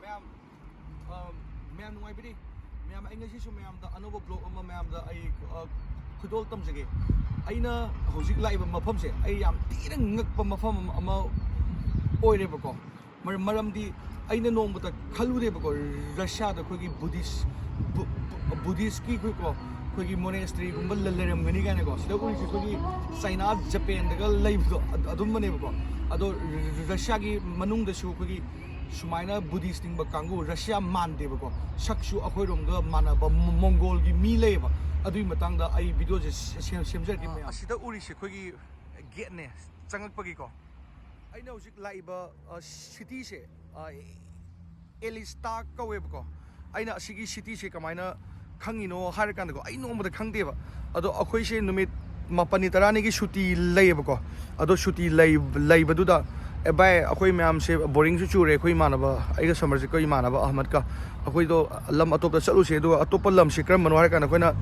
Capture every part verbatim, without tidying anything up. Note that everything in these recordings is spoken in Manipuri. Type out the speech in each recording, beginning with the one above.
ꯃꯌꯥꯝ, ꯑ, ꯃꯌꯥꯝ ꯅꯨꯡꯉꯥꯏꯕꯤꯔꯤ? ꯃꯌꯥꯝ, ꯑꯩ ꯉꯁꯤꯁꯨ ꯃꯌꯥꯝꯗ ꯑꯅꯧꯕ ꯕ꯭ꯂꯣꯒ ꯑꯃ ꯃꯌꯥꯝꯗ ꯑꯩ, ꯑ, ꯈꯨꯗꯣꯜ ꯇꯝꯖꯒꯦ꯫ ꯑꯩꯅ ꯍꯧꯖꯤꯛ ꯂꯥꯛꯏꯕ ꯃꯐꯝꯁꯦ ꯑꯩ ꯌꯥꯝ ꯊꯤꯅ ꯉꯛꯄ ꯃꯐꯝ ꯑꯃ, ꯑꯃ ꯑꯣꯏꯔꯦꯕꯀꯣ꯫ ꯃꯔ-, ꯃꯔꯝꯗꯤ ꯑꯩꯅ ꯅꯣꯡꯃꯇ ꯈꯜꯂꯨꯗꯦꯕꯀꯣ, ꯔꯁꯤꯌꯥꯗ ꯑꯩꯈꯣꯏꯒꯤ ꯕꯨꯙꯤꯁ, ꯕꯨ-, ꯕꯨ-, ꯕꯨꯙꯤꯁꯀꯤ ꯑꯩꯈꯣꯏꯀꯣ, ꯑꯩꯈꯣꯏꯒꯤ ꯃꯣꯅꯦꯁꯇ꯭ꯔꯤꯒꯨꯝꯕ ꯂꯩ-, ꯂꯩꯔꯝꯒꯅꯤ ꯀꯥꯏꯅꯀꯣ꯫ ꯁꯤꯗ ꯎꯔꯤꯁꯦ ꯑꯩꯈꯣꯏꯒꯤ ꯆꯥꯏꯅꯥ, ꯖꯄꯦꯟꯗꯒ ꯂꯩꯕꯗꯣ ꯑꯗ-, ꯑꯗꯨꯝꯕꯅꯦꯕꯀꯣ꯫ ꯑꯗꯣ ꯔ-, ꯔ-, ꯔꯁꯤꯌꯥꯒꯤ ꯃꯅꯨꯡꯗꯁꯨ ꯑꯩꯈꯣꯏꯒꯤ ꯁꯨꯃꯥꯏꯅ ꯕꯨꯙꯤꯁ ꯅꯤꯡꯕ ꯀꯥꯡꯕꯨ, ꯔꯁꯤꯌꯥ ꯃꯥꯟꯗꯦꯕꯀꯣ, ꯁꯛꯁꯨ ꯑꯩꯈꯣꯏꯔꯣꯝꯒ ꯃꯥꯟꯅꯕ ꯃꯣ-, ꯃꯣꯡꯒꯣꯜꯒꯤ ꯃꯤ ꯂꯩꯌꯦꯕ꯫ ꯑꯗꯨꯒꯤ ꯃꯇꯥꯡꯗ ꯑꯩ ꯚꯤꯗꯤꯑꯣꯁꯦ ꯁꯦꯝ-, ꯁꯦꯝꯖꯔꯛꯀꯦ ꯃꯌꯥꯝ꯫ ꯑꯁꯤꯗ ꯎꯔꯤꯁꯦ ꯑꯩꯈꯣꯏꯒꯤ ꯒꯦꯠꯅꯦ, ꯆꯪꯉꯛꯄꯒꯤꯀꯣ꯫ ꯑꯩꯅ ꯍꯧꯖꯤꯛ ꯂꯥꯛꯏꯕ, ꯑ, ꯁꯤꯇꯤꯁꯦ, ꯑ, ꯑꯦꯂꯤꯁꯇꯥ ꯀꯧꯋꯦꯕꯀꯣ꯫ ꯑꯩꯅ ꯑꯁꯤꯒꯤ ꯁꯤꯇꯤꯁꯦ ꯀꯃꯥꯏꯅ ꯈꯪꯉꯤꯅꯣ ꯍꯥꯏꯔꯀꯥꯟꯗꯀꯣ, ꯑꯩ ꯅꯣꯡꯃꯗ ꯈꯪꯗꯦꯕ꯫ ꯑꯗꯣ ꯑꯩꯈꯣꯏꯁꯦ ꯅꯨꯃꯤꯠ ꯃꯥꯄꯟꯅꯤ ꯇꯔꯥꯅꯤꯒꯤ ꯁꯨꯇꯤ ꯂꯩꯌꯦꯕꯀꯣ꯫ ꯑꯗꯣ ꯁꯨꯇꯤ ꯂꯩ-, ꯂꯩꯕꯗꯨꯗ, "ꯑꯦ ꯚꯥꯏ, ꯑꯩꯈꯣꯏ ꯃꯌꯥꯝꯁꯦ ꯕꯣꯔꯤꯡꯁꯨ ꯆꯨꯔꯦ, ꯑꯩꯈꯣꯏ ꯏꯃꯥꯟꯅꯕ, ꯑꯩꯒ ꯁꯃꯔꯖꯤꯠꯀ ꯏꯃꯥꯟꯅꯕ ꯑꯍꯃꯗꯀ, ꯑꯩꯈꯣꯏꯗꯣ ꯂꯝ ꯑꯇꯣꯞꯄꯗ ꯆꯠꯂꯨꯁꯦ꯫ ꯑꯗꯨꯒ ꯑꯇꯣꯞꯄ ꯂꯝꯁꯦ ꯀꯔꯝꯕꯅꯣ ꯍꯥꯏꯔꯀꯥꯟꯗ ꯑꯩꯈꯣꯏꯅ,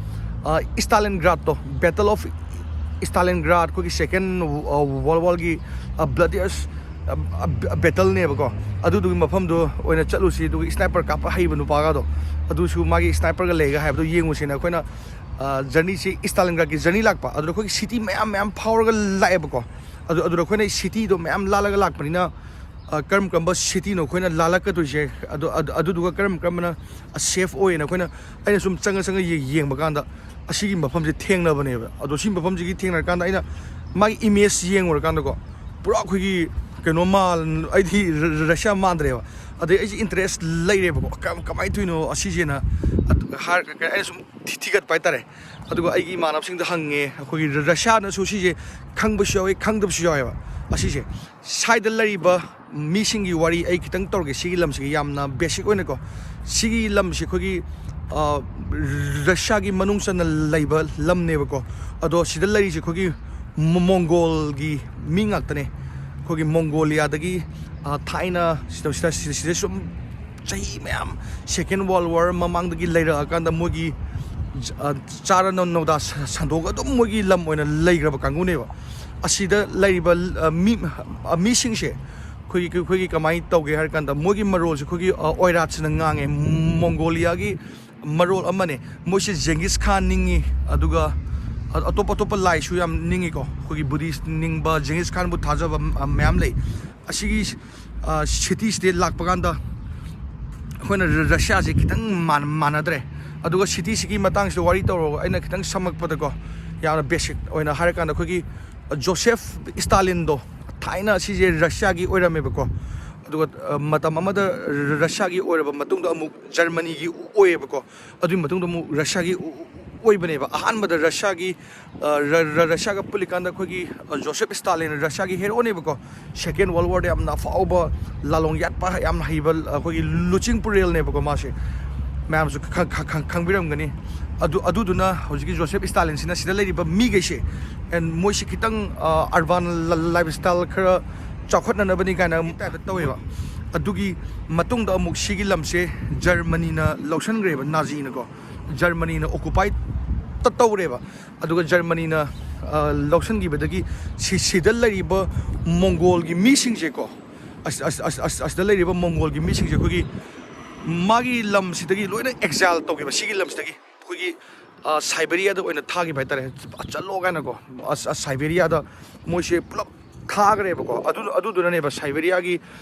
ꯑ, ꯁ꯭ꯇꯥꯂꯤꯟꯒ꯭ꯔꯥꯗꯇꯣ, Battle of Stalingrad, ꯑꯩꯈꯣꯏꯒꯤ second, ꯑ, World Warꯒꯤ, ꯑ, bloodiest, ꯑ, ꯑ, battleꯅꯦꯕꯀꯣ꯫ ꯑꯗꯨꯗꯨꯒꯤ ꯃꯐꯝꯗꯣ ꯑꯣꯏꯅ ꯆꯠꯂꯨꯁꯤ, ꯑꯗꯨꯒ ꯁ꯭ꯅꯥꯏꯄꯔ ꯀꯥꯞꯄ ꯍꯩꯕ ꯅꯨꯄꯥꯒꯗꯣ, ꯑꯗꯨꯁꯨ ꯃꯥꯒꯤ ꯁ꯭ꯅꯥꯏꯄꯔꯒ ꯂꯩꯒ ꯍꯥꯏꯕꯗꯣ ꯌꯦꯡꯉꯨꯁꯦꯅ ꯑꯩꯈꯣꯏꯅ, ꯑ, ꯖꯔꯅꯤꯁꯤ, ꯁ꯭ꯇꯥꯂꯤꯟꯒ꯭ꯔꯥꯗꯀꯤ ꯖꯔꯅꯤ ꯂꯥꯛꯄ꯫ ꯑꯗꯨꯗ ꯑꯩꯈꯣꯏꯒꯤ ꯁꯤꯇꯤ ꯃꯌꯥꯝ ꯃꯌꯥꯝ ꯐꯥꯎꯔꯒ ꯂꯥꯛꯑꯦꯕꯀꯣ꯫ ꯑꯗꯨ, ꯑꯗꯨꯗ ꯑꯩꯈꯣꯏꯅ ꯁꯤꯇꯤꯗꯣ ꯃꯌꯥꯝ ꯂꯥꯜꯂꯒ ꯂꯥꯛꯄꯅꯤꯅ, ꯑ, ꯀꯔꯝ ꯀꯔꯝꯕ ꯁꯤꯇꯤꯅꯣ ꯑꯩꯈꯣꯏꯅ ꯂꯥꯜꯂꯛꯀꯗꯣꯏꯁꯦ, ꯑꯗꯨ, ꯑꯗꯨ, ꯑꯗꯨꯗꯨꯒ ꯀꯔꯝ ꯀꯔꯝꯕꯅ ꯁꯦꯐ ꯑꯣꯏꯌꯦꯅ ꯑꯩꯈꯣꯏꯅ, ꯑꯩꯅ ꯁꯨꯝ ꯆꯪꯉ ꯆꯪꯉ ꯌꯦ-, ꯌꯦꯡꯕ ꯀꯥꯟꯗ ꯑꯁꯤꯒꯤ ꯃꯐꯝꯁꯦ ꯊꯦꯡꯅꯕꯅꯦꯕ꯫ ꯑꯗꯣ ꯁꯤ ꯃꯐꯝꯁꯤꯒꯤ ꯊꯦꯡꯅꯔꯀꯥꯟꯗ ꯑꯩꯅ ꯃꯥꯒꯤ ꯏꯃꯦꯖ ꯌꯦꯡꯉꯨꯔꯀꯥꯟꯗꯀꯣ, ꯄꯨꯔꯥ ꯑꯩꯈꯣꯏꯒꯤ ꯀꯩꯅꯣ ꯃꯥꯜ-, ꯑꯩꯗꯤ ꯔ-, ꯔ-, ꯔꯁꯤꯌꯥ ꯃꯥꯟꯗ꯭ꯔꯦꯕ꯫ ꯑꯗꯩ ꯑꯩꯁꯦ ꯏꯟꯇꯔꯦꯁ ꯂꯩꯔꯦꯕꯀꯣ, ꯀ-, ꯀꯃꯥꯏꯅ ꯇꯧꯔꯤꯅꯣ ꯑꯁꯤꯁꯦꯅ꯫ ꯑꯗꯨ ꯍꯥꯏꯔꯒ ꯑꯩꯅ ꯁꯨꯝ ꯊꯤ-, ꯊꯤꯒꯠꯄ ꯍꯥꯏꯇꯥꯔꯦ꯫ ꯑꯗꯨꯒ ꯑꯩꯒꯤ ꯏꯃꯥꯟꯅꯕꯁꯤꯡꯗ ꯍꯪꯉꯦ, ꯑꯩꯈꯣꯏꯒꯤ ꯔ-, ꯔꯁꯤꯌꯥꯅꯁꯨ ꯁꯤꯁꯦ ꯈꯪꯕꯁꯨ ꯌꯥꯎꯋꯤ, ꯈꯪꯗꯕꯁꯨ ꯌꯥꯎꯋꯦꯕ꯫ ꯑꯁꯤꯁꯦ ꯁ꯭ꯋꯥꯏꯗ ꯂꯩꯔꯤꯕ ꯃꯤꯁꯤꯡꯒꯤ ꯋꯥꯔꯤ ꯑꯩ ꯈꯤꯇꯪ ꯇꯧꯔꯒꯦ꯫ ꯁꯤꯒꯤ ꯂꯝꯁꯤꯒꯤ ꯌꯥꯝꯅ ꯕꯦꯁꯤꯛ ꯑꯣꯏꯅꯀꯣ, ꯁꯤꯒꯤ ꯂꯝꯁꯤ ꯑꯩꯈꯣꯏꯒꯤ, ꯑ, ꯔꯁꯤꯌꯥꯒꯤ ꯃꯅꯨꯡ ꯆꯟꯅ ꯂꯩꯕ ꯂꯝꯅꯦꯕꯀꯣ꯫ ꯑꯗꯣ ꯁꯤꯗ ꯂꯩꯔꯤꯁꯦ ꯑꯩꯈꯣꯏꯒꯤ ꯃꯣ-, ꯃꯣꯡꯒꯣꯜꯒꯤ ꯃꯤ ꯉꯥꯛꯇꯅꯦ꯫ ꯑꯩꯈꯣꯏꯒꯤ ꯃꯣꯡꯒꯣꯂꯤꯌꯥꯗꯒꯤ, ꯑ, ꯊꯥꯏꯅ ꯁꯤꯗ, ꯁꯤꯗ, ꯁꯤꯗ, ꯁꯤꯗ ꯁꯨꯝ ꯆꯍꯤ ꯃꯌꯥꯝ, Second World War ꯃꯃꯥꯡꯗꯒꯤ ꯂꯩꯔꯛꯑꯀꯥꯟꯗ ꯃꯣꯏꯒꯤ, ꯑ, ꯆꯥꯔ ꯅꯧ-, ꯅꯧꯗꯥ ꯁ-, ꯁꯟꯗꯣꯛꯑꯒ ꯑꯗꯨꯝ ꯃꯣꯏꯒꯤ ꯂꯝ ꯑꯣꯏꯅ ꯂꯩꯈ꯭ꯔꯕ ꯀꯥꯡꯕꯨꯅꯦꯕ꯫ ꯑꯁꯤꯗ ꯂꯩꯔꯤꯕ, ꯑ, ꯃꯤ, ꯑ, ꯃꯤꯁꯤꯡꯁꯦ ꯑꯩꯈꯣꯏꯒꯤ ꯑꯩꯈꯣꯏꯒꯤ ꯀꯃꯥꯏꯅ ꯇꯧꯒꯦ ꯍꯥꯏꯔ ꯀꯥꯟꯗ, ꯃꯣꯏꯒꯤ ꯃꯔꯣꯜꯁꯦ ꯑꯩꯈꯣꯏꯒꯤ ꯑꯣꯏꯔꯥꯠꯁꯤꯅ ꯉꯥꯡꯉꯦ꯫ ꯃꯣꯡꯒꯣꯂꯤꯌꯥꯒꯤ ꯃꯔꯣꯜ ꯑꯃꯅꯦ꯫ ꯃꯣꯏꯁꯦ ꯖꯦꯡꯒꯤꯁ ꯈꯥꯟ ꯅꯤꯡꯉꯤ, ꯑꯗꯨꯒ ꯑꯇꯣꯞ ꯑꯇꯣꯞꯄ ꯂꯥꯏꯁꯨ ꯌꯥꯝ ꯅꯤꯡꯉꯤꯀꯣ꯫ ꯑꯩꯈꯣꯏꯒꯤ ꯕꯨꯙꯤꯁ ꯅꯤꯡꯕ, ꯖꯦꯡꯒꯤꯁ ꯈꯥꯟꯕꯨ ꯊꯥꯖꯕ ꯃꯌꯥꯝ ꯂꯩ꯫ ꯑꯁꯤꯒꯤ ꯁꯤꯇꯤꯁꯤꯗ ꯂꯥꯛꯄ ꯀꯥꯟꯗ ꯑꯩꯈꯣꯏꯅ ꯔꯁꯤꯌꯥꯁꯦ ꯈꯤꯇꯪ ꯃꯥꯟꯅꯗ꯭ꯔꯦ꯫ ꯑꯗꯨꯒ ꯁꯤꯇꯤꯁꯤꯒꯤ ꯃꯇꯥꯡꯁꯤꯗ ꯋꯥꯔꯤ ꯇꯧꯔꯒ ꯑꯩꯅ ꯈꯤꯇꯪ ꯁꯝꯃꯛꯄꯗꯀꯣ, ꯌꯥꯝꯅ ꯕꯦꯁꯤꯛ ꯑꯣꯏꯅ ꯍꯥꯏꯔꯀꯥꯟꯗ, ꯑꯩꯈꯣꯏꯒꯤ ꯖꯣꯁꯦꯐ ꯁ꯭ꯇꯥꯂꯤꯟꯗꯣ, ꯊꯥꯏꯅ ꯁꯤꯁꯦ ꯔꯁꯤꯌꯥꯒꯤ ꯑꯣꯏꯔꯝꯃꯦꯕꯀꯣ꯫ ꯑꯗꯨꯒ ꯃꯇꯝ ꯑꯃꯗ ꯔꯁꯤꯌꯥꯒꯤ ꯑꯣꯏꯔꯕ ꯃꯇꯨꯡꯗ ꯑꯃꯨꯛ ꯖꯔꯃꯅꯤꯒꯤ ꯑꯣꯏꯌꯦꯕꯀꯣ꯫ ꯑꯗꯨꯒꯤ ꯃꯇꯨꯡꯗ ꯑꯃꯨꯛ ꯔꯁꯤꯌꯥꯒꯤ ꯑꯣꯏꯕꯅꯦꯕ꯫ ꯑꯍꯥꯟꯕꯗ ꯔꯁꯤꯌꯥꯒꯤ ꯔꯁꯤꯌꯥꯒ ꯄꯨꯜꯂꯤꯀꯥꯟꯗ ꯑꯩꯈꯣꯏꯒꯤ ꯖꯣꯁꯦꯐ ꯁ꯭ꯇꯥꯂꯤꯟ ꯔꯁꯤꯌꯥꯒꯤ ꯍꯦꯔꯣꯅꯦꯕꯀꯣ꯫ ꯁꯦꯀꯦꯟ ꯋꯥꯔꯜ ꯋꯥꯔꯗ ꯌꯥꯝꯅ ꯑꯐꯥꯎꯕ ꯂꯥꯂꯣꯡ ꯌꯥꯠꯄ ꯌꯥꯝꯅ ꯍꯩꯕ ꯑꯩꯈꯣꯏꯒꯤ ꯂꯨꯆꯤꯡ ꯄꯨꯔꯦꯜꯅꯦꯕꯀꯣ ꯃꯥꯁꯦ꯫ ꯃꯌꯥꯝꯁꯨ ꯈꯪꯕꯤꯔꯝꯒꯅꯤ꯫ ꯑꯗꯨ ꯑꯗꯨꯗꯨꯅ ꯍꯧꯖꯤꯛꯀꯤ ꯖꯣꯁꯦꯐ ꯁ꯭ꯇꯥꯂꯤꯟꯁꯤꯅ ꯁꯤꯗ ꯂꯩꯔꯤꯕ ꯃꯤꯈꯩꯁꯦ, ꯑꯦꯟ ꯃꯣꯏꯁꯤ ꯈꯤꯇꯪ ꯑꯔꯕꯥꯟ ꯂꯥꯏꯐ ꯁ꯭ꯇꯥꯏꯜ ꯈꯔ ꯆꯥꯎꯈꯠꯅꯅꯕꯅꯤ ꯀꯥꯏꯅ ꯇꯥꯏꯞꯇ ꯇꯧꯋꯦꯕ꯫ ꯑꯗꯨꯒꯤ ꯃꯇꯨꯡꯗ ꯑꯃꯨꯛ ꯁꯤꯒꯤ ꯂꯝꯁꯦ ꯖꯔꯃꯅꯤꯅ ꯂꯧꯁꯤꯟꯈ꯭ꯔꯦꯕ, ꯅꯥꯖꯤꯅꯀꯣ꯫ ꯖꯔꯃꯅꯤꯅ ꯑꯣꯀꯨꯄꯥꯏ ꯇꯧꯔꯦꯕ꯫ ꯑꯗꯨꯒ ꯖꯔꯃꯅꯤꯅ ꯂꯧꯁꯤꯟꯈꯤꯕꯗꯒꯤ ꯁꯤꯗ ꯂꯩꯔꯤꯕ ꯃꯣꯡꯒꯣꯜꯒꯤ ꯃꯤꯁꯤꯡꯁꯦꯀꯣ, ꯑꯁꯤꯗ ꯂꯩꯔꯤꯕ ꯃꯣꯡꯒꯣꯜꯒꯤ ꯃꯤꯁꯤꯡꯁꯦ ꯑꯩꯈꯣꯏꯒꯤ ꯃꯥꯒꯤ ꯂꯝꯁꯤꯗꯒꯤ ꯂꯣꯏꯅ ꯑꯦꯛꯖꯥꯏꯜ ꯇꯧꯈꯤꯕ꯫ ꯁꯤꯒꯤ ꯂꯝꯁꯤꯗꯒꯤ ꯑꯩꯈꯣꯏꯒꯤ ꯁꯥꯏꯕꯦꯔꯤꯌꯥꯗ ꯑꯣꯏꯅ ꯊꯥꯈꯤꯕ ꯍꯥꯏꯇꯥꯔꯦ꯫ ꯆꯠꯂꯣ ꯀꯥꯏꯅꯀꯣ꯫ ꯁꯥꯏꯕꯦꯔꯤꯌꯥꯗ ꯃꯣꯏꯁꯦ ꯄꯨꯂꯞ ꯊꯥꯈ꯭ꯔꯦꯕꯀꯣ꯫ ꯑꯗꯨ ꯑꯗꯨꯗꯨꯅꯅꯦꯕ ꯁꯥꯏꯕꯦꯔꯤꯌꯥꯒꯤ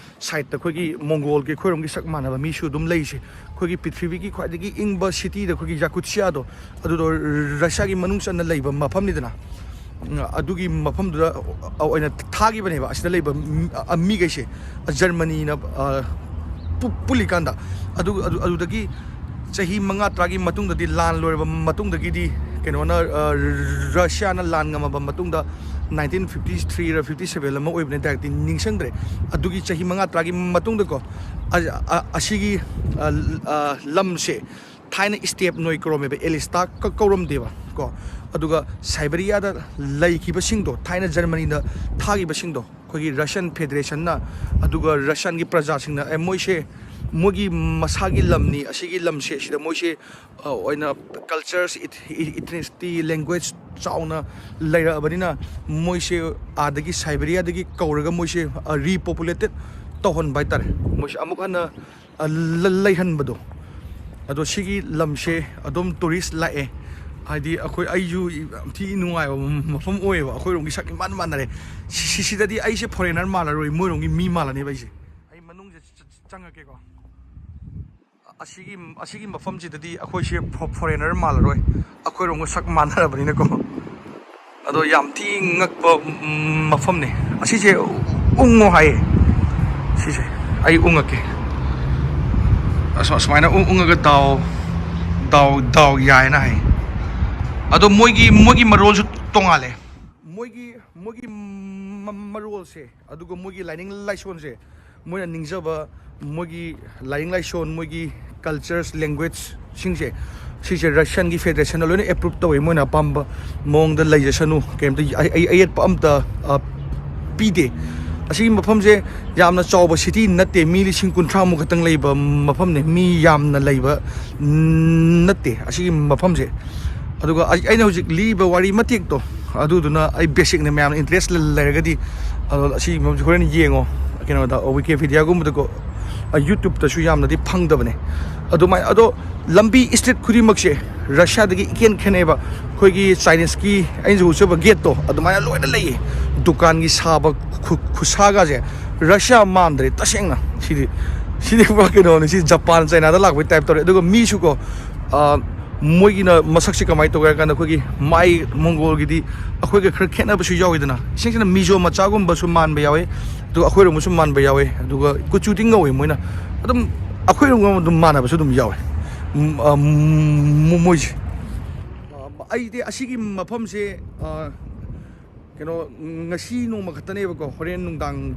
ꯁꯥꯏꯠꯇ ꯑꯩꯈꯣꯏꯒꯤ ꯃꯣꯡꯒꯣꯜꯒꯤ ꯑꯩꯈꯣꯏꯔꯣꯝꯒꯤ ꯁꯛ ꯃꯥꯟꯅꯕ ꯃꯤꯁꯨ ꯑꯗꯨꯝ ꯂꯩꯁꯦ꯫ ꯑꯩꯈꯣꯏꯒꯤ ꯄ꯭ꯔꯤꯊꯤꯕꯤꯒꯤ ꯈ꯭ꯋꯥꯏꯗꯒꯤ ꯏꯪꯕ ꯁꯤꯇꯤꯗ ꯑꯩꯈꯣꯏꯒꯤ ꯌꯥꯀꯨꯠꯁꯤꯌꯥꯗꯣ, ꯑꯗꯨꯗꯣ ꯔꯁꯤꯌꯥꯒꯤ ꯃꯅꯨꯡ ꯆꯟꯅ ꯂꯩꯕ ꯃꯐꯝꯅꯤꯗꯅ꯫ ꯑꯗꯨꯒꯤ ꯃꯐꯝꯗꯨꯗ ꯑꯣꯏꯅ ꯊꯥꯈꯤꯕꯅꯦꯕ ꯑꯁꯤꯗ ꯂꯩꯕ ꯃꯤꯈꯩꯁꯦ꯫ ꯖꯔꯃꯅꯤꯅ ꯄꯨꯜꯂꯤꯀꯥꯟꯗ꯫ ꯑꯗꯨ ꯑꯗꯨꯗꯒꯤ ꯆꯍꯤ ꯃꯉꯥ ꯇꯔꯥꯒꯤ ꯃꯇꯨꯡꯗꯗꯤ, ꯂꯥꯟ ꯂꯣꯏꯔꯕ ꯃꯇꯨꯡꯗꯒꯤꯗꯤ, ꯀꯩꯅꯣꯅ, ꯔꯁꯤꯌꯥꯅ ꯂꯥꯟ ꯉꯝꯃꯕ ꯃꯇꯨꯡꯗ, ꯅꯥꯏꯟꯇꯤꯟ ꯐꯤꯐꯇꯤ ꯊ꯭ꯔꯤꯔ ꯐꯤꯐꯇꯤ ꯁꯕꯦꯟ ꯑꯃ ꯑꯣꯏꯕꯅꯦ, ꯗꯥꯏꯔꯦꯛꯇꯤ ꯅꯤꯡꯁꯤꯡꯗ꯭ꯔꯦ꯫ ꯑꯗꯨꯒꯤ ꯆꯍꯤ ꯃꯉꯥ ꯇꯔꯥꯒꯤ ꯃꯇꯨꯡꯗꯀꯣ, ꯑꯁꯤꯒꯤ ꯂꯝꯁꯦ ꯊꯥꯏꯅ ꯏꯁꯇꯦꯞ ꯅꯣꯏ ꯀꯧꯔꯝꯃꯦꯕ, ꯑꯦꯂꯤꯁꯇꯥ ꯀꯧꯔꯝꯗꯦꯕ ꯀꯣ꯫ ꯑꯗꯨꯒ ꯁꯥꯏꯕꯦꯔꯤꯌꯥꯗ ꯂꯩꯈꯤꯕꯁꯤꯡꯗꯣ, ꯊꯥꯏꯅ ꯖꯔꯃꯅꯤꯅ ꯊꯥꯈꯤꯕꯁꯤꯡꯗꯣ, ꯑꯩꯈꯣꯏꯒꯤ ꯔꯁꯤꯌꯥꯟ ꯐꯦꯗꯔꯦꯁꯟꯅ, ꯑꯗꯨꯒ ꯔꯁꯤꯌꯥꯟꯒꯤ ꯄ꯭ꯔꯖꯥꯁꯤꯡꯅ, ꯑꯦ, ꯃꯣꯏꯁꯦ ꯃꯣꯏꯒꯤ ꯃꯁꯥꯒꯤ ꯂꯝꯅꯤ꯫ ꯑꯁꯤꯒꯤ ꯂꯝꯁꯦ, ꯁꯤꯗ ꯃꯣꯏꯁꯦ ꯑ, ꯑꯣꯏꯅ cultures, ethnicity, language ꯆꯥꯎꯅ ꯂꯩꯔꯛꯑꯕꯅꯤꯅ, ꯃꯣꯏꯁꯦ ꯑꯥꯗꯒꯤ, ꯁꯥꯏꯕꯦꯔꯤꯌꯥꯗꯒꯤ ꯀꯧꯔꯒ ꯃꯣꯏꯁꯦ repopulated ꯇꯧꯍꯟꯕ ꯍꯥꯏꯇꯥꯔꯦ꯫ ꯃꯣꯏꯁꯦ ꯑꯃꯨꯛ ꯍꯟꯅ ꯑ, ꯂ- ꯂꯩꯍꯟꯕꯗꯣ꯫ ꯑꯗꯣ ꯁꯤꯒꯤ ꯂꯝꯁꯦ ꯑꯗꯨꯝ tourist ꯂꯥꯛꯑꯦ꯫ ꯍꯥꯏꯗꯤ ꯑꯩꯈꯣꯏ, ꯑꯩꯁꯨ ꯌꯥꯝ ꯊꯤ ꯅꯨꯡꯉꯥꯏꯕ ꯃꯐꯝ ꯑꯣꯏꯌꯦꯕ꯫ ꯑꯩꯈꯣꯏꯔꯣꯝꯒꯤ ꯁꯛ ꯏꯃꯥꯟ ꯃꯥꯟꯅꯔꯦ꯫ ꯁꯤ- ꯁꯤꯗꯗꯤ ꯑꯩꯁꯦ foreigner ꯃꯥꯜꯂꯔꯣꯏ, ꯃꯣꯏꯔꯣꯝꯒꯤ ꯃꯤ ꯃꯥꯜꯂꯅꯦꯕ ꯑꯩꯁꯦ꯫ ꯑꯩ ꯃꯅꯨꯡꯁꯦ ꯆ- ꯆ- ꯆꯪꯉꯛꯀꯦꯀꯣ꯫ ꯑꯁꯤꯒꯤ ꯑꯁꯤꯒꯤ ꯃꯐꯝꯁꯤꯗꯗꯤ ꯑꯩꯈꯣꯏꯁꯦ foreigner ꯃꯥꯜꯂꯔꯣꯏ, ꯑꯩꯈꯣꯏꯔꯣꯝꯒ ꯁꯛ ꯃꯥꯟꯅꯔꯕꯅꯤꯅꯀꯣ꯫ ꯑꯗꯣ ꯌꯥꯝ ꯊꯤ ꯉꯛꯄ ꯃꯐꯝꯅꯦ꯫ ꯑꯁꯤꯁꯦ ꯎꯪꯉꯣ ꯍꯥꯏꯌꯦ꯫ ꯁꯤꯁꯦ ꯑꯩ ꯎꯪꯉꯛꯀꯦ꯫ ꯑꯁ- ꯑꯁꯨꯃꯥꯏꯅ ꯎꯪꯉꯒ ꯗꯥꯎ ꯗꯥꯎ ꯗꯥꯎ ꯌꯥꯏꯅ ꯍꯥꯏ꯫ ꯑꯗꯣ ꯃꯣꯏꯒꯤ ꯃꯣꯏꯒꯤ ꯃꯔꯣꯜꯁꯨ ꯇꯣꯡꯉꯥꯜꯂꯦ꯫ ꯃꯣꯏꯒꯤ ꯃꯣꯏꯒꯤ ꯃꯔꯣꯜꯁꯦ, ꯑꯗꯨꯒ ꯃꯣꯏꯒꯤ ꯂꯥꯏꯅꯤꯡ ꯂꯥꯏꯁꯣꯟꯁꯦ, ꯃꯣꯏꯅ ꯅꯤꯡꯖꯕ ꯃꯣꯏꯒꯤ ꯂꯥꯏꯅꯤꯡ ꯂꯥꯏꯁꯣꯟ, ꯃꯣꯏꯒꯤ cultures, language ꯁꯤꯡꯁꯦ, ꯁꯤꯁꯦ Russian ꯒꯤ Federation ꯅ ꯂꯣꯏꯅ approve ꯇꯧꯋꯤ꯫ ꯃꯣꯏꯅ ꯑꯄꯥꯝꯕ ꯃꯑꯣꯡꯗ ꯂꯩꯖꯁꯅꯨ, ꯀꯩꯝꯇ ꯑꯩ- ꯑꯩ- ꯑꯌꯦꯠꯄ ꯑꯝꯇ ꯄꯤꯗꯦ꯫ ꯑꯁꯤꯒꯤ ꯃꯐꯝꯁꯦ ꯌꯥꯝꯅ ꯆꯥꯎꯕ city ꯅꯠꯇꯦ, ꯃꯤ ꯂꯤꯁꯤꯡ ꯀꯨꯟꯊ꯭ꯔꯥꯃꯨꯛ ꯈꯛꯇꯪ ꯂꯩꯕ ꯃꯐꯝꯅꯦ, ꯃꯤ ꯌꯥꯝꯅ ꯂꯩꯕ ꯅꯠꯇꯦ ꯑꯁꯤꯒꯤ ꯃꯐꯝꯁꯦ꯫ ꯑꯗꯨꯒ ꯑꯩ- ꯑꯩꯅ ꯍꯧꯖꯤꯛ ꯂꯤꯕ ꯋꯥꯔꯤ ꯃꯇꯦꯛꯇꯣ, ꯑꯗꯨꯗꯨꯅ ꯑꯩ basic ꯅꯦ, ꯃꯌꯥꯝꯅ interest ꯂꯩꯔꯒꯗꯤ ꯑꯗꯣ ꯑꯁꯤꯒꯤ ꯃꯐꯝꯁꯦ ꯍꯣꯔꯦꯟ ꯌꯦꯡꯉꯣ꯫ ꯀꯩꯅꯣꯗ, Wikipedia ꯒꯨꯝꯕꯗꯀꯣ, YouTube ꯇꯁꯨ ꯌꯥꯝꯅꯗꯤ ꯐꯪꯗꯕꯅꯦ꯫ ꯑꯗꯨꯃꯥꯏꯅ ꯑꯗꯣ ꯂꯝꯕꯤ street ꯈꯨꯗꯤꯡꯃꯛꯁꯦ Russia ꯗꯒꯤ ꯏꯈꯦꯟ ꯈꯦꯠꯅꯩꯕ꯫ ꯑꯩꯈꯣꯏꯒꯤ Chinese ꯀꯤ ꯑꯩꯅ ꯎꯠꯆꯕ gate ꯇꯣ ꯑꯗꯨꯃꯥꯏꯅ ꯂꯣꯏꯅ ꯂꯩꯌꯦ꯫ ꯗꯨꯀꯥꯟꯒꯤ ꯁꯥꯕ ꯈꯨ- ꯈꯨꯁꯥꯒꯁꯦ Russia ꯃꯥꯟꯗ꯭ꯔꯦ ꯇꯁꯦꯡꯅ꯫ ꯁꯤꯗꯤ ꯁꯤꯗꯤ ꯄꯨꯔꯥ ꯀꯩꯅꯣꯅꯤ꯫ ꯁꯤ Japan China ꯗ ꯂꯥꯛꯄꯩ type ꯇꯧꯔꯦ꯫ ꯑꯗꯨꯒ ꯃꯤꯁꯨꯀꯣ, ꯃꯣꯏꯒꯤꯅ ꯃꯁꯛꯁꯦ ꯀꯃꯥꯏꯅ ꯇꯧꯒꯦ ꯍꯥꯏ ꯀꯥꯟꯗ, ꯑꯩꯈꯣꯏꯒꯤ ꯃꯥꯏ ꯃꯣꯡꯒꯣꯜꯒꯤꯗꯤ ꯑꯩꯈꯣꯏꯒ ꯈꯔ ꯈꯦꯠꯅꯕꯁꯨ ꯌꯥꯎꯋꯤꯗꯅ꯫ ꯏꯁꯦꯡ ꯁꯦꯡꯅ ꯃꯤꯖꯣ ꯃꯆꯥꯒꯨꯝꯕꯁꯨ ꯃꯥꯟꯕ ꯌꯥꯎꯋꯦ, ꯑꯗꯨꯒ ꯑꯩꯈꯣꯏꯔꯣꯝꯒꯁꯨ ꯃꯥꯟꯕ ꯌꯥꯎꯋꯦ꯫ ꯑꯗꯨꯒ ꯀꯨꯆꯨꯗꯤ ꯉꯧꯋꯦ ꯃꯣꯏꯅ꯫ ꯑꯗꯨꯝ ꯑꯩꯈꯣꯏꯔꯣꯝꯒ ꯑꯗꯨꯝ ꯃꯥꯟꯅꯕꯁꯨ ꯑꯗꯨꯝ ꯌꯥꯎꯋꯦ꯫ ꯎꯝ, ꯑ, ꯎꯝ, ꯃꯣꯏꯁꯦ꯫ ꯑ, ꯑꯩꯗꯤ ꯑꯁꯤꯒꯤ ꯃꯐꯝꯁꯦ, ꯑ, ꯀꯩꯅꯣ, ꯉꯁꯤ ꯅꯣꯡꯃ ꯈꯛꯇꯅꯦꯕꯀꯣ, ꯍꯣꯔꯦꯟ ꯅꯨꯡꯗꯥꯡ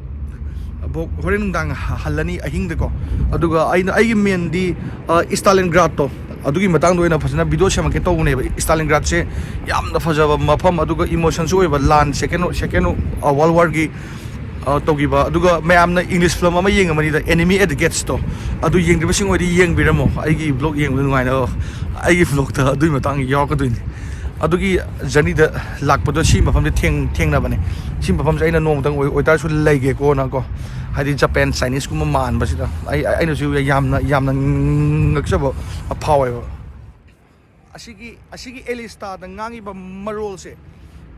ꯕꯣ- ꯍꯣꯔꯦꯟ ꯅꯨꯡꯗꯥꯡ ꯍ- ꯍꯜꯂꯅꯤ ꯑꯍꯤꯡꯗꯀꯣ꯫ ꯑꯗꯨꯒ ꯑꯩꯅ, ꯑꯩꯒꯤ main ꯗꯤ, ꯑ, Stalingrad ꯇꯣ, ꯑꯗꯨꯒꯤ ꯃꯇꯥꯡꯗ ꯑꯣꯏꯅ ꯐꯖꯅ video ꯁꯦꯝꯃꯛꯀꯦ ꯇꯧꯕꯅꯦꯕ꯫ Stalingrad ꯁꯦ ꯌꯥꯝꯅ ꯐꯖꯕ ꯃꯐꯝ, ꯑꯗꯨꯒ emotion ꯁꯨ ꯑꯣꯏꯕ, ꯂꯥꯟ, second second world war ꯒꯤ, ꯑ, ꯇꯧꯈꯤꯕ, ꯑꯗꯨꯒ ꯃꯌꯥꯝꯅ English film ꯑꯃ ꯌꯦꯡꯉꯝꯃꯅꯤꯗ, Enemy at the Gates ꯇꯣ, ꯑꯗꯨ ꯌꯦꯡꯗ꯭ꯔꯤꯕꯁꯤꯡ ꯑꯣꯏꯗꯤ ꯌꯦꯡꯕꯤꯔꯝꯃꯣ, ꯑꯩꯒꯤ vlog ꯌꯦꯡꯕꯗ ꯅꯨꯡꯉꯥꯏꯅꯕ꯫ ꯑꯩꯒꯤ vlog ꯇ ꯑꯗꯨꯒꯤ ꯃꯇꯥꯡꯒꯤ ꯌꯥꯎꯔꯛꯀꯗꯣꯏꯅꯤ꯫ ꯑꯗꯨꯒꯤ journey ꯗ ꯂꯥꯛꯄꯗꯣ ꯁꯤ ꯃꯐꯝꯁꯦ ꯊꯦꯡ-, ꯊꯦꯡꯅꯕꯅꯦ꯫ ꯁꯤ ꯃꯐꯝꯁꯦ ꯑꯩꯅ ꯅꯣꯡꯃꯇꯪ ꯑꯣꯏ-, ꯑꯣꯏꯇꯥꯔꯁꯨ ꯂꯩꯒꯦꯀꯣꯅꯀꯣ, ꯍꯥꯏꯗꯤ Japan Chinese ꯀꯨꯝꯕ ꯃꯥꯟꯕꯁꯤꯗ꯫ ꯑꯩ, ꯑꯩꯅꯁꯨ ꯌꯥꯝꯅ, ꯌꯥꯝꯅ ꯉꯛꯆꯕ ꯐꯥꯎꯋꯦꯕ꯫ ꯑꯁꯤꯒꯤ, ꯑꯁꯤꯒꯤ ꯑꯦꯂꯤꯁꯇꯥꯗ ꯉꯥꯡꯉꯤꯕ ꯃꯔꯣꯜꯁꯦ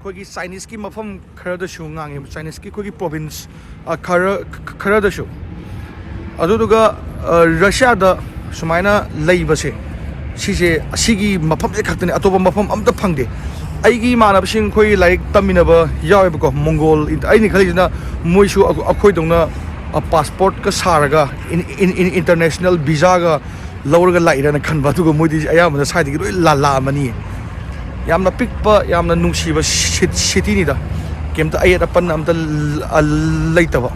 ꯑꯩꯈꯣꯏꯒꯤ Chinese ꯀꯤ ꯃꯐꯝ ꯈꯔꯗꯁꯨ ꯉꯥꯡꯉꯦ, Chinese ꯀꯤ ꯑꯩꯈꯣꯏꯒꯤ province, ꯑ, ꯈꯔ, ꯈꯔꯗꯁꯨ꯫ ꯑꯗꯨꯗꯨꯒ, ꯑ, Russia ꯗ ꯁꯨꯃꯥꯏꯅ ꯂꯩꯕꯁꯦ, ꯁꯤꯁꯦ, ꯑꯁꯤꯒꯤ ꯃꯐꯝꯁꯦ ꯈꯛꯇꯅꯦ, ꯑꯇꯣꯞꯄ ꯃꯐꯝ ꯑꯝꯇ ꯐꯪꯗꯦ꯫ ꯑꯩꯒꯤ ꯏꯃꯥꯟꯅꯕꯁꯤꯡ ꯑꯩꯈꯣꯏ ꯂꯥꯏꯔꯤꯛ ꯇꯝꯃꯤꯟꯅꯕ ꯌꯥꯎꯋꯦꯕꯀꯣ, ꯃꯣꯡꯒꯣꯜ, ꯑꯩꯅ ꯈꯜꯂꯤꯁꯤꯅ ꯃꯣꯏꯁꯨ ꯑꯩꯈꯣ-, ꯑꯩꯈꯣꯏꯗꯧꯅ, ꯑ, passport ꯀ ꯁꯥꯔꯒ, in-, in-, in-, international visa ꯒ ꯂꯧꯔꯒ ꯂꯥꯛꯏꯔꯅ ꯈꯟꯕ, ꯑꯗꯨꯒ ꯃꯣꯏꯗꯤ ꯑꯌꯥꯝꯕꯅ ꯁ꯭ꯋꯥꯏꯗꯒꯤ ꯂꯣꯏ ꯂꯥ-, ꯂꯥꯛꯑꯃꯅꯤ꯫ ꯌꯥꯝꯅ ꯄꯤꯛꯄ, ꯌꯥꯝꯅ ꯅꯨꯡꯁꯤꯕ ꯁꯤ-, city ꯅꯤꯗ꯫ ꯀꯩꯝꯇ ꯑꯌꯦꯠ ꯑꯄꯟ ꯑꯝꯇ ꯂ-, ꯑ, ꯂꯩꯇꯕ꯫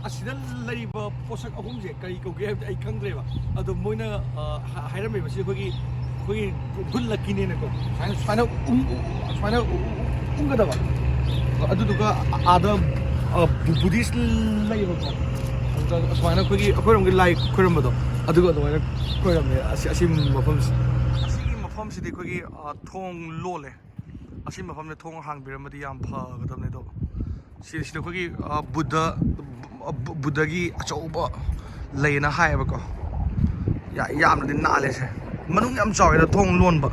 ꯑꯁꯤꯗ ꯂꯩꯔꯤꯕ ꯄꯣꯠꯁꯛ ꯑꯍꯨꯝꯁꯦ ꯀꯔꯤ ꯀꯧꯒꯦ ꯍꯥꯏꯕꯗꯤ ꯑꯩ ꯈꯪꯗ꯭ꯔꯦꯕ꯫ ꯑꯗꯣ ꯃꯣꯏꯅ, ꯑ, ꯍꯥ-, ꯍꯥꯏꯔꯝꯃꯤꯕꯁꯤ ꯑꯩꯈꯣꯏꯒꯤ, ꯑꯩꯈꯣꯏꯒꯤ good luck ꯀꯤꯅꯦꯅꯀꯣ꯫ ꯁꯨꯃꯥꯏꯅ, ꯁꯨꯃꯥꯏꯅ ꯎꯪ-, ꯎ-, ꯁꯨꯃꯥꯏꯅ ꯎ-, ꯎ-, ꯎꯪꯒꯗꯕ꯫ ꯑꯗꯨꯗꯨꯒ ꯑꯥꯗ, ꯑ, ꯕꯨ-, Buddhist ꯂꯩꯌꯦꯕꯀꯣ꯫ ꯑꯗꯨꯗ ꯁꯨꯃꯥꯏꯅ ꯑꯩꯈꯣꯏꯒꯤ, ꯑꯩꯈꯣꯏꯔꯣꯝꯒꯤ ꯂꯥꯏ ꯈꯣꯏꯔꯝꯕꯗꯣ, ꯑꯗꯨꯒ ꯑꯗꯨꯃꯥꯏꯅ ꯈꯣꯏꯔꯝꯃꯦ꯫ ꯑꯁꯤ, ꯑꯁꯤ ꯃꯐꯝꯁꯤ-, ꯑꯁꯤꯒꯤ ꯃꯐꯝꯁꯤꯗꯤ ꯑꯩꯈꯣꯏꯒꯤ, ꯑ, ꯊꯣꯡ ꯂꯣꯜꯂꯦ꯫ ꯑꯁꯤ ꯃꯐꯝꯗ ꯊꯣꯡ ꯍꯥꯡꯕꯤꯔꯝꯃꯗꯤ ꯌꯥꯝ ꯐꯒꯗꯕꯅꯦ꯫ ꯑꯗꯣ ꯁꯤ-, ꯁꯤꯗ ꯑꯩꯈꯣꯏꯒꯤ, ꯑ, ꯕꯨꯙ, ꯕꯨ-, ꯕꯨꯙꯒꯤ ꯑꯆꯧꯕ ꯂꯩꯌꯦꯅ ꯍꯥꯏꯌꯦꯕꯀꯣ꯫ ꯌꯥ-, ꯌꯥꯝꯅꯗꯤ ꯅꯥꯜꯂꯦ ꯁꯦ꯫ ꯃꯅꯨꯡ ꯌꯥꯝ ꯆꯥꯎꯋꯦꯗ ꯊꯣꯡ ꯂꯣꯟꯕ꯫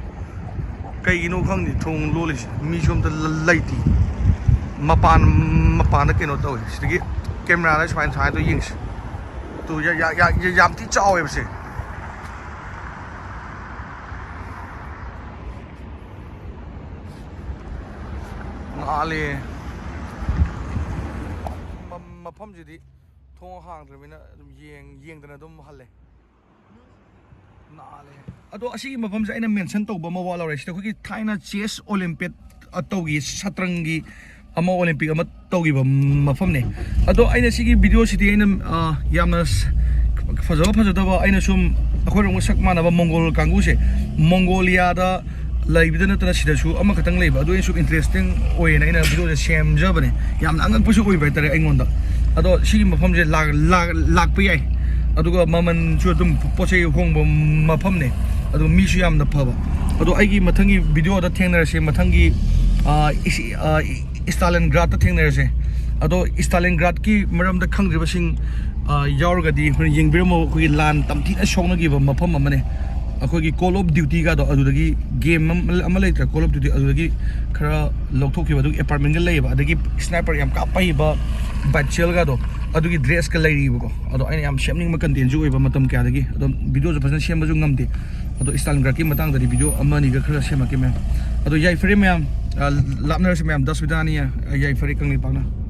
ꯀꯩꯒꯤꯅꯣ ꯈꯪꯗꯦ ꯊꯣꯡ ꯂꯣꯜꯂꯤꯁꯦ꯫ ꯃꯤꯁꯨ ꯑꯝꯇ ꯂ-, ꯂꯩꯇꯦ꯫ ꯃꯄꯥꯟ, ꯃꯄꯥꯟꯗ ꯀꯩꯅꯣ ꯇꯧꯋꯦ꯫ ꯁꯤꯗꯒꯤ camera ꯗ ꯁꯨꯃꯥꯏꯅ, ꯁꯨꯃꯥꯏꯅ ꯇꯧ ꯌꯦꯡꯁꯤ꯫ ꯇꯨ, ꯌꯥ-, ꯌꯥ-, ꯌꯥ-, ꯌꯥ-, ꯌꯥꯝ ꯊꯤ ꯆꯥꯎꯋꯦꯕ ꯁꯦ꯫ ꯅꯥꯜꯂꯦ꯫ ꯃ-, ꯃꯐꯝꯁꯤꯗꯤ ꯊꯣꯡ ꯍꯥꯡꯗ꯭ꯔꯕꯅꯤꯅ ꯑꯗꯨꯝ ꯌꯦꯡ-, ꯌꯦꯡꯗꯅ ꯑꯗꯨꯝ ꯍꯜꯂꯦ꯫ ꯅꯥꯜꯂꯦ꯫ ꯑꯗꯣ ꯑꯁꯤꯒꯤ ꯃꯐꯝꯁꯦ ꯑꯩꯅ mention ꯇꯧꯕ ꯑꯃ ꯋꯥꯠꯍꯧꯔꯦ꯫ ꯁꯤꯗ ꯑꯩꯈꯣꯏꯒꯤ ꯊꯥꯏꯅ chess Olympiad, ꯑ, ꯇꯧꯈꯤ, ꯁꯠꯇ꯭ꯔꯪꯒꯤ ꯑꯃ Olympic ꯑꯃ ꯇꯧꯈꯤꯕ ꯃꯐꯝꯅꯦ꯫ ꯑꯗꯣ ꯑꯩꯅ ꯁꯤꯒꯤ video ꯁꯤꯗꯤ ꯑꯩꯅ, ꯑ, ꯌꯥꯝꯅ ꯁ-, ꯐꯖꯕ ꯐꯖꯗꯕ, ꯑꯩꯅ ꯁꯨꯝ ꯑꯩꯈꯣꯏꯔꯣꯝꯒ ꯁꯛ ꯃꯥꯟꯅꯕ ꯃꯣꯡꯒꯣꯜ ꯀꯥꯡꯕꯨꯁꯦ, ꯃꯣꯡꯒꯣꯂꯤꯌꯥꯗ ꯂꯩꯕꯗ ꯅꯠꯇꯅ ꯁꯤꯗꯁꯨ ꯑꯃꯈꯛꯇꯪ ꯂꯩꯕ, ꯑꯗꯨ ꯑꯩꯅꯁꯨ ꯏꯟꯇꯔꯦꯁꯇꯤꯡ ꯑꯣꯏꯌꯦꯅ ꯑꯩꯅ ꯚꯤꯗꯤꯑꯣꯁꯦ ꯁꯦꯝꯖꯕꯅꯦ꯫ ꯌꯥꯝꯅ ꯑꯉꯛꯄꯁꯨ ꯑꯣꯏꯕ ꯍꯥꯏꯇꯥꯔꯦ ꯑꯩꯉꯣꯟꯗ꯫ ꯑꯗꯣ ꯁꯤꯒꯤ ꯃꯐꯝꯁꯦ ꯂꯥꯛ- ꯂꯥꯛ- ꯂꯥꯛꯄ ꯌꯥꯏ, ꯑꯗꯨꯒ ꯃꯃꯜꯁꯨ ꯑꯗꯨꯝ ꯄꯣꯠ ꯆꯩ ꯍꯣꯡꯕ ꯃꯐꯝꯅꯦ, ꯑꯗꯨꯒ ꯃꯤꯁꯨ ꯌꯥꯝꯅ ꯐꯕ꯫ ꯑꯗꯣ ꯑꯩꯒꯤ ꯃꯊꯪꯒꯤ ꯚꯤꯗꯤꯑꯣꯗ ꯊꯦꯡꯅꯔꯁꯦ, ꯃꯊꯪꯒꯤ, ꯑ, ꯏꯁ- ꯑ, ꯏꯁꯇꯥꯂꯤꯟꯒ꯭ꯔꯥꯗꯇ ꯊꯦꯡꯅꯔꯁꯦ꯫ ꯑꯗꯣ ꯏꯁꯇꯥꯂꯤꯟꯒ꯭ꯔꯥꯗꯀꯤ ꯃꯔꯝꯗ ꯈꯪꯗ꯭ꯔꯤꯕꯁꯤꯡ, ꯑ, ꯌꯥꯎꯔꯒꯗꯤ ꯍꯣꯔꯦꯟ ꯌꯦꯡꯕꯤꯔꯝꯃꯣ꯫ ꯑꯩꯈꯣꯏꯒꯤ ꯂꯥꯟ ꯇꯝꯊꯤꯅ ꯁꯣꯛꯅꯈꯤꯕ ꯃꯐꯝ ꯑꯃꯅꯦ꯫ ꯑꯩꯈꯣꯏꯒꯤ Call of Dutyꯒꯗꯣ ꯑꯗꯨꯗꯒꯤ ꯒꯦꯝ ꯑꯃ ꯑꯃ ꯂꯩꯇ꯭ꯔꯥ, Call of Duty, ꯑꯗꯨꯗꯒꯤ ꯈꯔ ꯂꯧꯊꯣꯛꯈꯤꯕ꯫ ꯑꯗꯨꯒꯤ ꯑꯦꯄꯥꯔꯠꯃꯦꯟꯒ ꯂꯩꯌꯦꯕ, ꯑꯗꯒꯤ ꯁ꯭ꯅꯥꯏꯄꯔ ꯌꯥꯝ ꯀꯥꯞꯄ ꯍꯩꯕ ꯕꯥꯏꯠꯁꯦꯜꯒꯗꯣ, ꯑꯗꯨꯒꯤ ꯗ꯭ꯔꯦꯁꯀ ꯂꯩꯔꯤꯕꯀꯣ꯫ ꯑꯗꯣ ꯑꯩꯅ ꯌꯥꯝ ꯁꯦꯝꯅꯤꯡꯕ ꯀꯟꯇꯦꯟꯁꯨ ꯑꯣꯏꯕ ꯃꯇꯝ ꯀꯌꯥꯗꯒꯤ꯫ ꯑꯗꯣ ꯚꯤꯗꯤꯑꯣꯁꯨ ꯐꯖꯅ ꯁꯦꯝꯕꯁꯨ ꯉꯝꯗꯦ꯫ ꯑꯗꯣ ꯏꯁꯇꯥꯂꯤꯟꯒ꯭ꯔꯥꯗꯀꯤ ꯃꯇꯥꯡꯗꯗꯤ ꯚꯤꯗꯤꯑꯣ ꯑꯃ ꯑꯅꯤꯒ ꯈꯔ ꯁꯦꯝꯃꯛꯀꯦ ꯃꯌꯥꯝ꯫ ꯑꯗꯣ ꯌꯥꯏꯐꯔꯦ ꯃꯌꯥꯝ, ꯑ, ꯂꯥꯞꯅꯔꯁꯤ ꯃꯌꯥꯝ꯫ ꯗꯁ ꯕꯤꯗꯥꯅꯤ꯫ ꯌꯥꯏꯐꯔꯦ ꯀꯪꯂꯩꯄꯥꯛꯅ꯫